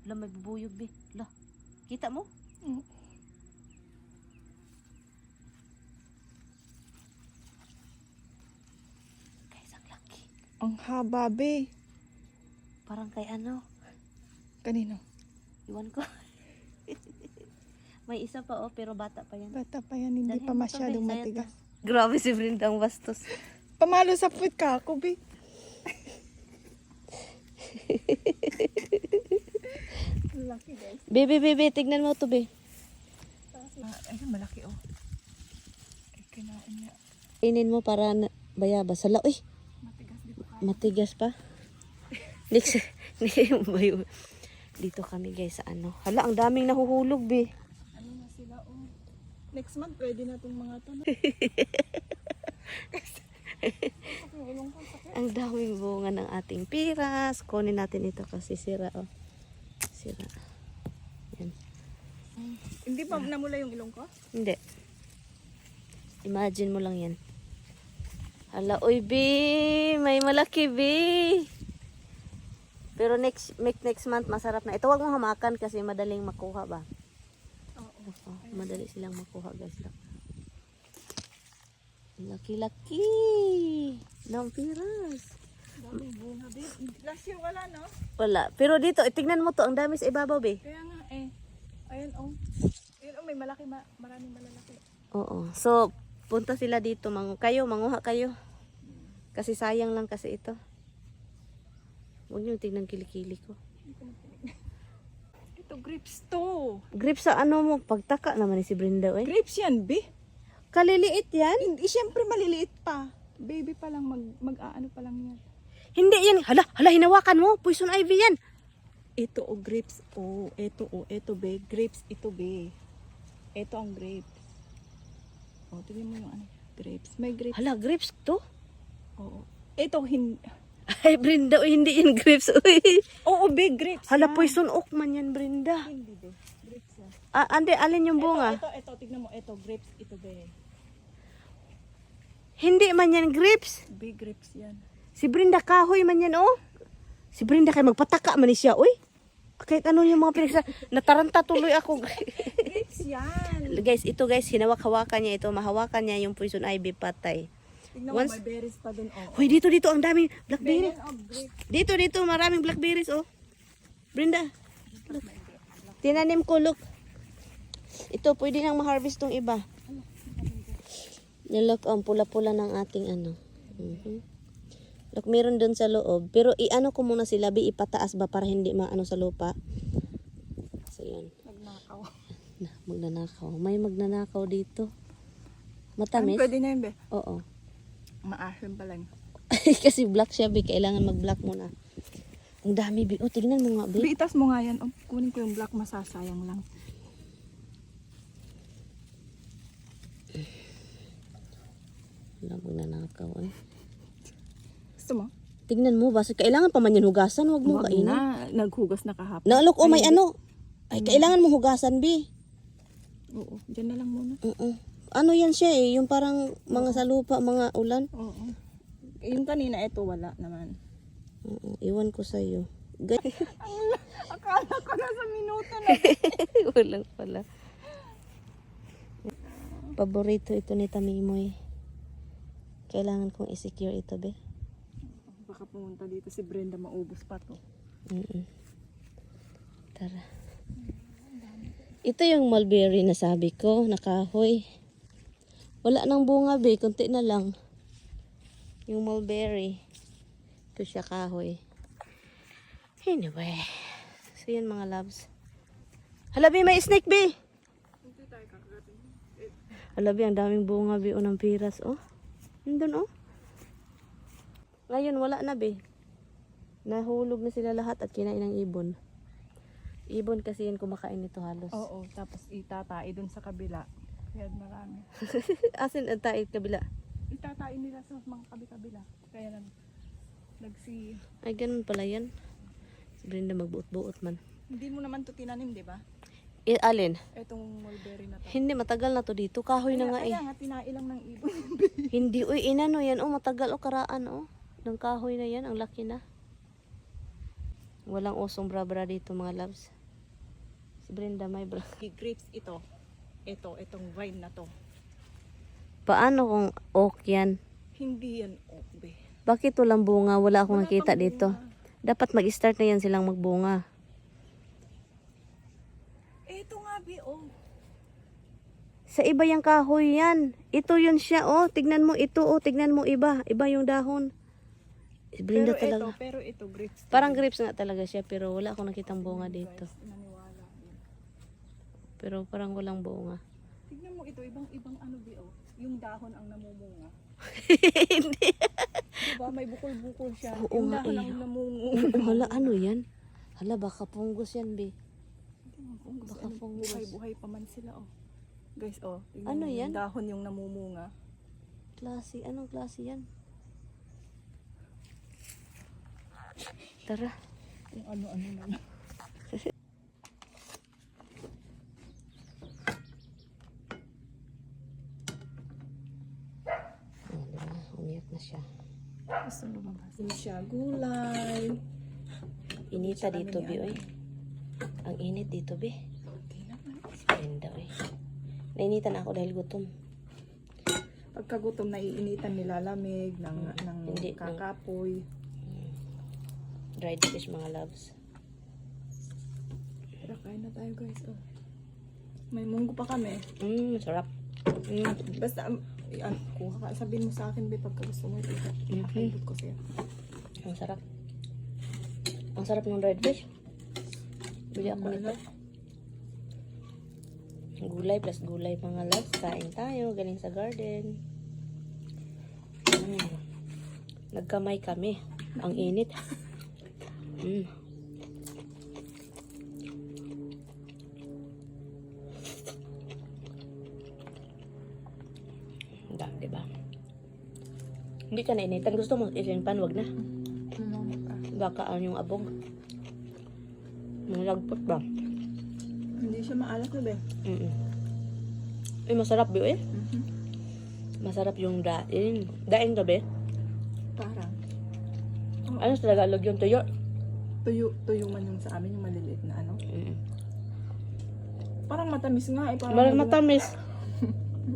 La, may bubuyog, be. La, kita mo? Guys, ang laki. Ang haba, be. Parang kay ano, Kanino? iwan ko. May isa pa, oh, pero bata pa yan. Bata pa yan, hindi Dalhin pa mo to, masyadong be. Sa'yo to. matigas. Grabe si Brenda ang bastos. Pamalo sa puwit ka ako, be. Laki, guys. Bebe, bebe, tignan mo to, be. Ayun, malaki, oh. Ay, kinain niya. Inin mo para bayabas. Hala, uy, Matigas, di ba? matigas pa. Next, dito kami guys sa ano. Hala, ang daming nahuhulog, be. Ano na sila, oh. Next month, pwede na itong mga to. Ang daming bunga ng ating piras. Kunin natin ito kasi sira, oh. Sira. Yan. Hindi pa namula yung ilong ko? Hindi. Imagine mo lang yan. Hala, uy, be. May malaki, be. Pero next month masarap na. Ito wag mo hamakan kasi madaling makuha ba? Oo. Oh, madali silang makuha, guys. Laki-laki ng piras. Daming bunga, be. Last year wala, no? Wala. Pero dito, tingnan mo to. Ang dami sa ibabaw, be. Kaya nga, eh. Ayun, oh. Ayun, oh, may malaki, maraming malalaki. Oo. So, punta sila dito. Manguha kayo. Kasi sayang lang kasi ito. Huwag niyo tignan kilikili ko. Ito, grapes to. Grapes sa ano mo? Pagtaka naman ni si Brenda, eh. Grapes yan, be. Kaliliit yan. Hindi, syempre maliliit pa. Baby pa lang, mag-aano pa lang yan. Hindi yan. Hala, hinawakan mo. Poison ivy yan. Ito, oh, grapes. Oh, ito, be. Grapes, ito, be. Ito ang grapes. Oh, tingnan mo yung ano. Grapes. May grapes. Hala, grapes to? Oo. Ito, Ay, Brenda, uy, hindi yan grapes, uy. Oo, be, grapes. Hala, yan. poison oak man yan, Brenda. Hindi, be. Grapes yan. Ande, alin yung bunga? Ito, tignan mo. Ito, grapes. Ito, be. Hindi man yan grapes. Be, grapes yan. Si Brenda, kahoy man yan, oh. Si Brenda, kay magpataka man siya, uy. Kahit ano yung mga pinagsa... Nataranta tuloy ako. Grapes yan. Guys, ito guys, hinawak-hawakan niya ito. Mahawakan niya yung poison ivy patay. Tignan Once- mo, may berries pa dun, oh. Hoy, dito, ang daming blackberry. Berries of grapes. Dito, maraming blackberries, oh. Brenda, look. Tinanim ko, look. Ito, pwede nang ma-harvest tong iba. Look, ang pula-pula ng ating ano. Look, meron doon sa loob. Pero i-ano ko muna sila, ipataas ba para hindi maano sa lupa. So, yan. Nagnakaw. Magnanakaw. May magnanakaw dito. Ano, Matamis? pwede na yun, be. Oo. Maasim pa lang. Kasi black siya, Bi. Kailangan mag-black muna. Ang dami, Bi. Oh, tignan mo nga, Bi. Biitas mo nga yan. Oh, kunin ko yung black, masasayang lang. Wala, magnanakaw, eh. Gusto mo? Tignan mo, basta kailangan pa man yan hugasan. Huwag mo Wag kainin. na. Naghugas na kahapon. Look, oh, may Ay, ano. Ay, kailangan mo hugasan, Bi. Oo, dyan na lang muna. Ano yan siya, eh. Yung parang mga sa lupa, mga ulan. Oo. Yung kanina, ito wala naman. Iwan ko sa'yo. Akala ko nasa minuto na. Walang pala. Paborito ito ni Tamimoy. Kailangan kong i-secure ito, Be. Baka pumunta dito si Brenda, maubos pa to. Tara. Ito yung mulberry na sabi ko, nakahoy. Wala nang bunga, Be. Kunti na lang. Yung mulberry. Ito siya kahoy. Anyway. So yun mga loves. Hala, Be, may snake, Be. Hala, Be, ang daming bunga, Be, o ng piras, oh. Nandun, oh. Ngayon, wala na, Be. Nahulog na sila lahat at kinain ng ibon. Ibon kasi yun kumakain nito halos. Oo, tapos itatai dun sa kabila. Yan, marami. Asin at tayo kabila. Itatai nila sa mga kabila. Kaya lang, Ay, ganun pala yan. Si Brenda magbuot-buot man. Hindi mo naman to tinanim, di ba? Alin? Etong mulberry na to. Hindi, matagal na to dito. Kahoy na nga, eh. Kaya nga, tinailang ng ibon. Hindi, uy, inano yan. Oh, matagal, oh, karaan, oh. Ng kahoy na yan, ang laki na. Walang osong bra-bra dito, mga loves. Si Brenda may Grapes ito. Itong vine na to. Paano kung oak yan? Hindi yan oak, be. Bakit walang bunga? Wala akong Wala nakita pang dito. bunga. Dapat mag-start na yan silang magbunga. Ito nga, be, oh. Sa iba yung kahoy yan. Ito yun siya, oh. Tignan mo ito, oh. Tignan mo iba. Iba yung dahon. Si Brenda talaga. Pero ito, grapes. to, Parang be. grapes nga talaga siya, pero wala akong nakitang bunga dito. Guys, naniwala. Pero parang walang bunga. Tignan mo ito, ibang ano, be, oh. Yung dahon ang namumunga. Hindi. Diba, may bukol-bukol siya. Oo Yung nga, dahon eh. ang namumunga. Hala, ano yan? Hala, baka punggos yan, be. Fungus, Baka ano, fungus. buhay-buhay pa man sila, oh. Guys, oh. Tignan Ano mo, yan? yung dahon yung namumunga. Klase, anong klase yan? Tara. Kung ano-ano na lang. Oh, diba? Umiyak na siya. Gusto lumabas. Yun siya, gulay. Inita Sa kami dito, ni be, ano. oy. Ang init dito, be. Hindi naman. Brenda, oy. Nainitan ako dahil gutom. Pagkagutom, naiinitan, nilalamig, ng Hindi, kakapoy. Dried fish, mga loves. Pero kain na tayo, guys, oh. May munggo pa kami. Sarap. Basta, kuha ka. Sabihin mo sa akin, be, pagka gusto mo ito. Ipapindot ko sa'yo. Ang sarap. Ang sarap ng dried fish. Bili ako nito. Gulay plus gulay, mga loves. Kain tayo. Galing sa garden. Nagkamay kami. Ang init. Diba? Hindi ka nainitan. Gusto mo isin pan, wag na. Baka ano yung abog. Malagpot ba? Hindi siya maalat na, be. Masarap ba eh? Masarap yung daing. Daing to be? Parang. Ano sa Tagalog yung tuyo? Tuyo man yung sa amin, yung maliliit na ano. Parang matamis nga eh. Parang matamis.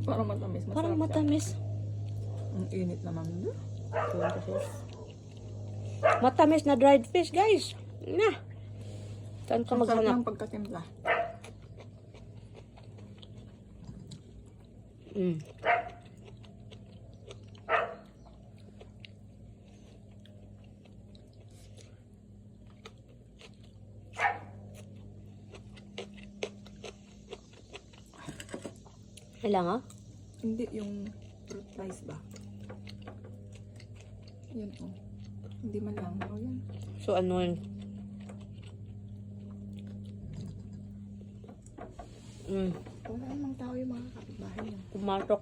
Parang matamis. Masarap Parang siya. matamis. Ang init naman. Matamis na dried fish, guys. Na. Saan ka Ang sarap maghanap? ng pagkatimpla. Kailangan? Hindi, yung fruit flies ba? Yan oh. Hindi man lang. Oh, yan. So ano yun? Wala namang tao yung mga kapitbahay niya. Kumatok.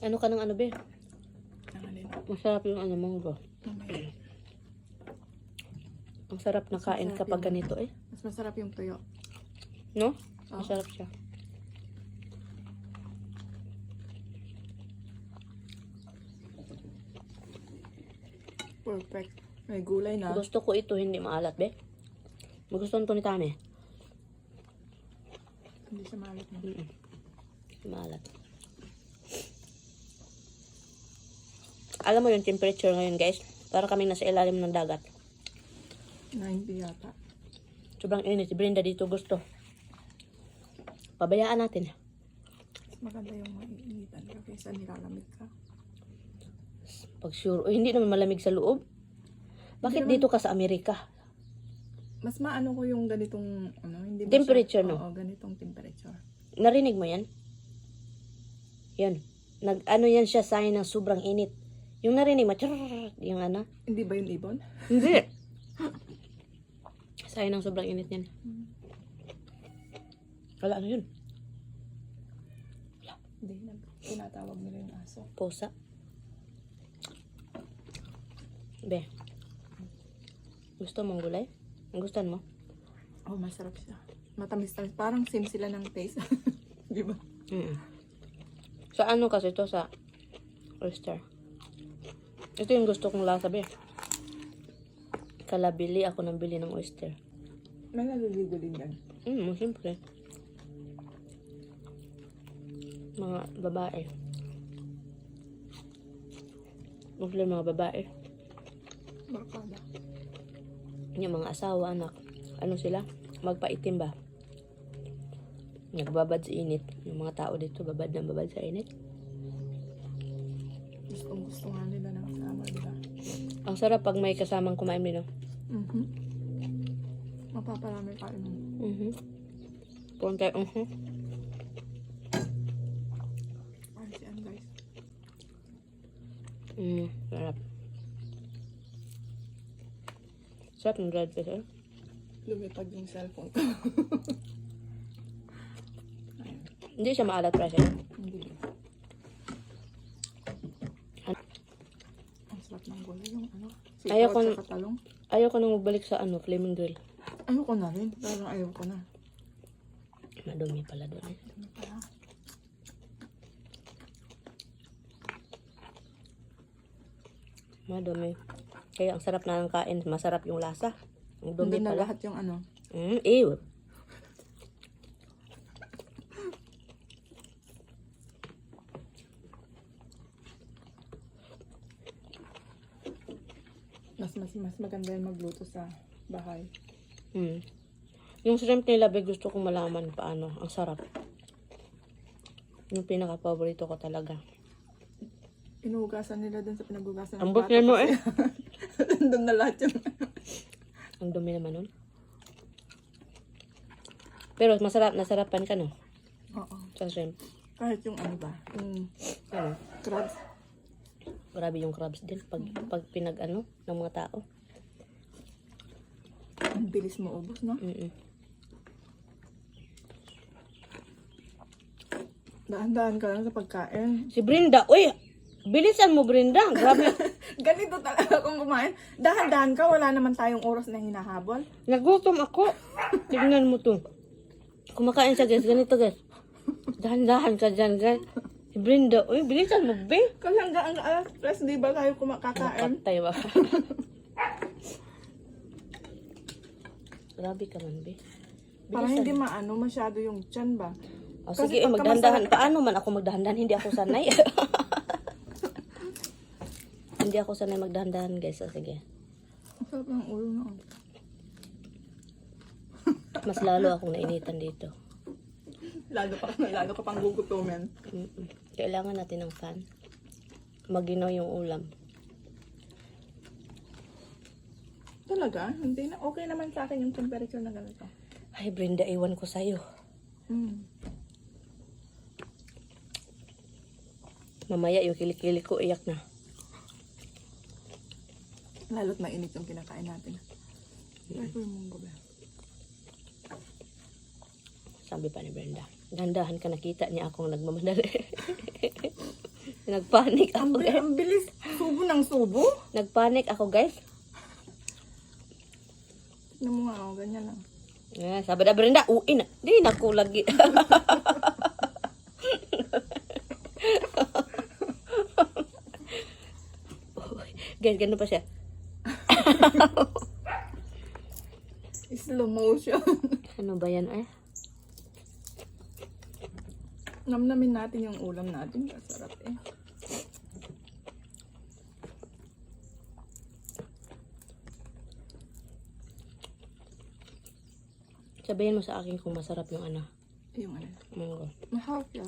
Ano ka ng ano, be? Ang alin. Masarap yung ano, monggo. Mamaya. Ang sarap na kain Masarap kapag yun. ganito eh. Mas masarap yung tuyo. No? Oo. Masarap siya. Perfect. May gulay na. Gusto ko ito, hindi maalat, be. Magustuhan to ni Tami. Hindi siya maalat na. Maalat. Alam mo yung temperature ngayon, guys. Para kaming nasa ilalim ng dagat. 90 yata. Sobrang init. Si Brenda dito gusto. Pabayaan natin. Mas maganda yung maiinitan ka kaysa nilalamig ka. Pag sure. O, hindi naman malamig sa loob. Bakit Hindi dito ka sa Amerika? Mas maano ko yung ganitong ano, hindi ba Temperature, siya, no? Oo, ganitong temperature. Narinig mo yan? Yan. Ano yan siya, sign ng sobrang init. Yung narinig mo, yung ano? Hindi ba yun ibon? Hindi. Sign ng sobrang init yan. Wala, ano yun? Hindi, tinatawag nila yung aso. Posa. Be. Gusto mong gulay? Ang gustuhan mo? Oh, masarap siya. Matamis-tamis. Parang same sila ng taste. Di ba? Sa ano kasi to sa Oyster. Ito yung gusto kong lasa, be. Kalabili ako nang bili ng oyster. May naliligo din yan. Siyempre. Mga babae. Mostly mga babae. Barkada. Yung mga asawa, anak. Ano sila? Magpaitim ba? Nagbabad sa init. Yung mga tao dito, babad ng babad sa init. Gusto nga nila ng kasama, diba? Ang sarap pag may kasamang kumain din, no? Mapaparami kain mo. Punta, Ayun siyan, guys. Sarap. Sarap ng dried fish, eh? Lumipad yung cellphone ko. Ayun. Hindi siya maalat pa siya. Hindi. Ang sarap ng gulay yung ano. Ayoko Sipot sa talong. Ayoko nang magbalik sa flaming grill. Ayoko na rin. Parang ayoko na. Madumi pala doon, eh. Ano pala? Madumi. Kaya ang sarap na ng kain. Masarap yung lasa. Ang dumi Nandun na pala. lahat yung ano. Ew. Mas maganda yung magluto sa bahay. Yung shrimp nila, be, gusto kong malaman paano. Ang sarap. Yung pinaka-paborito ko talaga. Inuugasan nila dun sa pinagugasan. Ang bukyan mo, eh. Nandun na lahat yung... Ang dumi naman nun. Pero masarap, nasarapan ka, no? Oo. Sa shrimp. Kahit yung ano ba? Yung Ano? crabs. Grabe yung crabs din. Pag pinag-ano ng mga tao. Ang bilis mo ubos, no? Daan-daan ka lang sa pagkain. Si Brenda, uy! Bilisan mo, Brenda. Grabe. Ganito talaga kung kumain. Dahan-dahan ka, wala naman tayong oras na hinahabol. Nagutom ako. Tignan mo to. Kumakain siya, guys. Ganito, guys. Dahan-dahan ka dyan, guys. Si Brenda, uy, bilisan mo, be. Kasi hanggang alas 3, di ba tayo kumakakain? Kaptay ba? Grabe ka man, be. Para hindi maano masyado yung tiyan ba? O, Kasi sige, pagka magdahan-dahan. masarap- Paano man ako magdahan-dahan? Hindi ako sanay. Hindi ako sanay magdahan-dahan, guys. O, sige. Ang sarap ng ulo na. Mas lalo akong nainitan dito. Lalo ka pang gugutumin. Kailangan natin ng fan. Maginaw yung ulam. Talaga? Hindi na. Okay naman sa akin yung temperature na ganito. Ay, Brenda, iwan ko sa'yo. Mamaya yung kilikili ko, iyak na. Lalo't mainit yung kinakain natin. Try ko yung munggo ba? Sabi pa ni Brenda, dandahan ka, nakita niya akong nagmamadali. Nagpanik ako, guys. Ang bilis. Subo ng subo. Nagpanik ako, guys. Tignan mo nga, ganyan lang. Sabi na Brenda, uwi na. Di na ko lagi. Guys, gano'n pa siya. Slow motion. Ano ba yan, eh? Namnamin natin yung ulam natin. Masarap eh. Sabihin mo sa akin kung masarap yung ano, Yung ano. munggo. Mahal siya.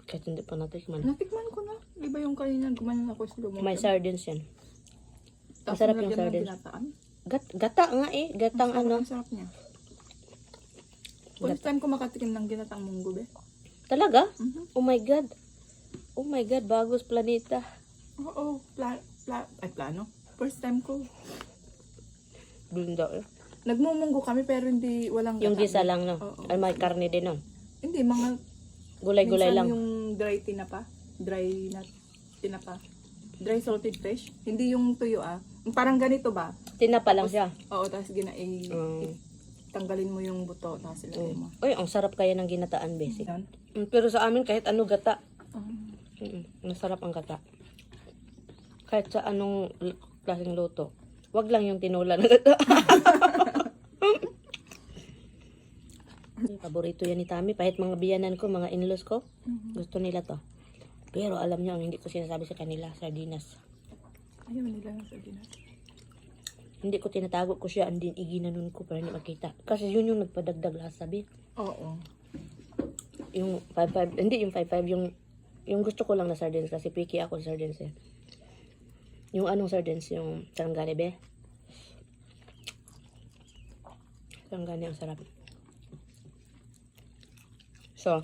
Kahit hindi pa natikman. Natikman ko na. Di ba yung kanina gumanon ako slow motion? May sardines yan. Tapos masarap yung nilagyan ng sardines. ginataan. Gata nga eh. Gatang Ang ano. sarap niya. First time ko makatikim ng ginatang munggo be. Talaga? Mhm. Oh my God. Oh my God, bagos planeta. Oo. Plano. First time ko. Brenda, eh. Nagmumunggo kami pero hindi walang Yung gata. gisa lang, no? Oo. Ay, may karne din, no? Hindi, mga Gulay-gulay minsan lang. yung dry tinapa. Dry na tinapa. Dry salted fish. Hindi yung tuyo ah. Parang ganito ba? Tinapa lang siya. Oo, tapos tanggalin mo yung buto, tapos ilagay mo. Uy, ang sarap kaya ng ginataan, basic. Yan. Pero sa amin, kahit ano gata. Ah. Masarap ang gata. Kahit sa anong klaseng luto. Wag lang yung tinola na Paborito yan ni Tami. Kahit mga biyanan ko, mga in-laws ko, gusto nila to. Pero alam niyo, ang hindi ko sinasabi sa kanila, sardinas. Ayaw nila ng sardinas. Hindi ko tinatago ko siya, andin iginanon ko para hindi makita. Kasi yun yung nagpadagdag lahat sabi. Oo. Yung 5-5, hindi yung 5-5, yung gusto ko lang na sardines kasi picky ako sa sardines eh. Yung anong sardines, yung sarangani be. Sarangani ang sarap. So,